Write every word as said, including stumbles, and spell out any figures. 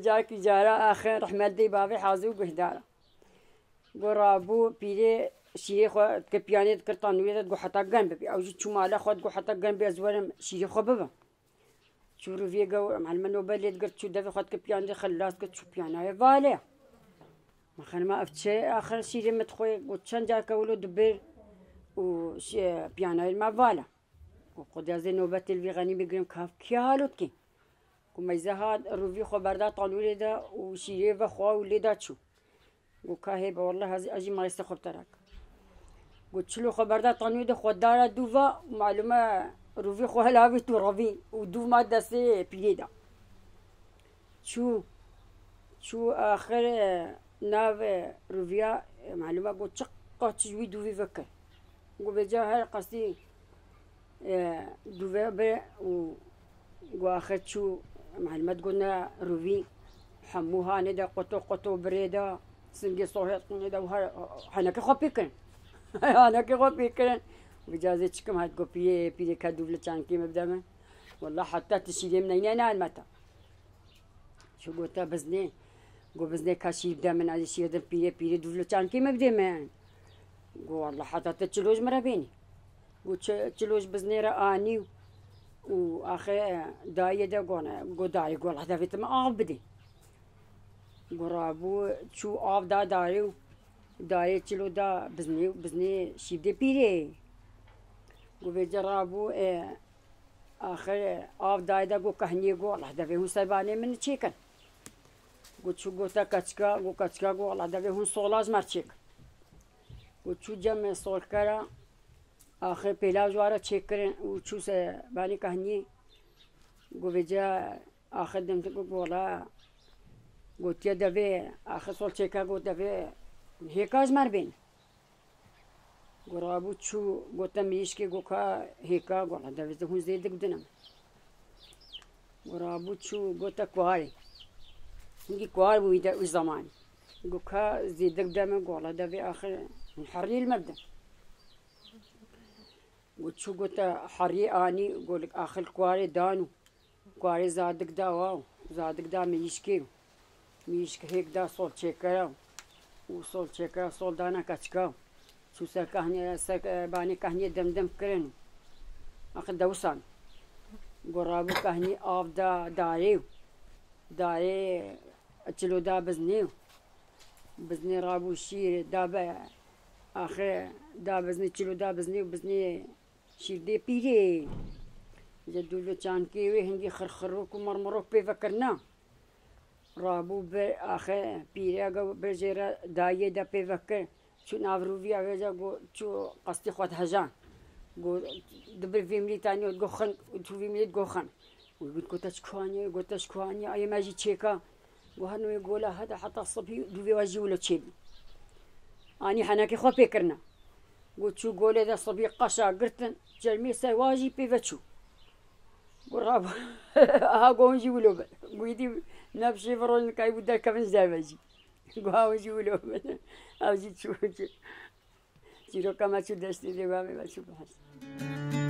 Carkî cara axir rehmet dê bavê hazir û guhdara. Go rabû pîrê şîrê xwe dikir piyanê dikir tanûrê de digo heta germ bibe. Ew jî çû mala xwe digo heta germ be ez werim şîrê xwe bibim. Çû rûviyê ge û melime nobe lê digirt çû devê xwe dikir piyanê de xilas kir çû piyanayê vale. Ma xanima ev çi axir şîrê min dixwe got çend carke wilo dibir û şi-, piyanayê me vale. Û xwedê ez ê nobetê li vî xenîmê girim kav kî halo dikî. Ku meyze hat rûvî xwe berda tanûrê de û şîrê vexwa û lê da çû. Got ka hê be wallah ez, ez jî mayestê xwe bi te re kim. Got çilo xwe berda tanûrê de xwe dara dûva û malûme rûvî xwe hilavît û revîn û dûv ma destê pîrê de. Çû, çû axir, e, nav, e, rûviya, e, malûme got çiqa çi ji wî dûvî vekir. Got vêca her qasî, e, dûve be û got axir çû malûme digot ne rûvî hemû hanê de qoto qoto birê de singê sohê qinê de û her henekê xwe pê kirin. Henekê xwe pê kirin. Vêca ez ê çikim hat got pîrê, pîrê ka dûv li çankê min bide min. Wallah heta tu şîrê min neyne nayên me te. Çû gota biznê. Got biznê ka şîr bide min, ez ê şîr dim pîrê, pîrê dûv li çankê min bidê min. Got wallah heta tu çilo ji min re bênî. Got çi-, çilo ji biznê re anî û axê dayê de gone. Got dayê got Allah devê tu min av bidê. Got rabû çû av da dayê û dayê çilo da biznê û biznê şîr dê pîrê. Got vêca rabû, e, Axir av dayê de got kehniyê got, Allah devê hûn serbanê min çêkin. Got çû gote keçika, got keçika got, Allah devê hûn sola ji me çêkin. Got çû cem solkera, axir pêlav ji wara çêkirin û çû serbanê kehniyê. Got vêca axir dimtik got, wala gotiye devê, axir sol çêke got devê hêka ji me bên. Got rabû çû, gote mirîşkê, got ka hêka, got la devê hûn zêdik bidine min. Got rabû çû, gote kuarê. Hingî kuar bû wî de wî zemanî. Got ka zêdik bide min, got la devê axir hûn heriyê li me bidin. Got çû, gote heriyê anî, got axir kuarê dan û Kuarê zadik da wa û zadik da mirîşkê û mirîşk hêk da sol çêkera û sol çêkera sol dana keçika û çû ser kahniyê, ser, e, banê kahniyê demdem kirin û axir dewisan. Got rabû kahnî av da darê û darê çilo da biznê û biznê rabû şîr da be axir da biznê çilo da biznê û biznê Şîrdê pîrê. Ji dûv û çankê wê hingî xirxirok û mirmirok pê vekirina. Rabû bi axe pîrê ge bi jê re dayê de pê vekir. Çû nav rûviya vêca got çû qestî xwe dihejan. Got dibir vê milî tanî got xin, tu vê milî got xin. Wî got gote çi kuaniye, gote çi kuaniye, ayê me jî çêka. Got her nûyê gola hede heta sibhî dûvê we jî wilo çêbû. Anî henekê xwe pê kirine. Got çû golê de sibhî qeşa girtin, çermê ser wa jî pê ve çû. Got rab, aha got hûn jî wilo be. Got îdî ne bi şêve roj nikayî bû derkevin ji derve jî. Got ha hûn jî wilo be. Ew jî çû. Çîroka me çû destê dê bavê me çû bihişt.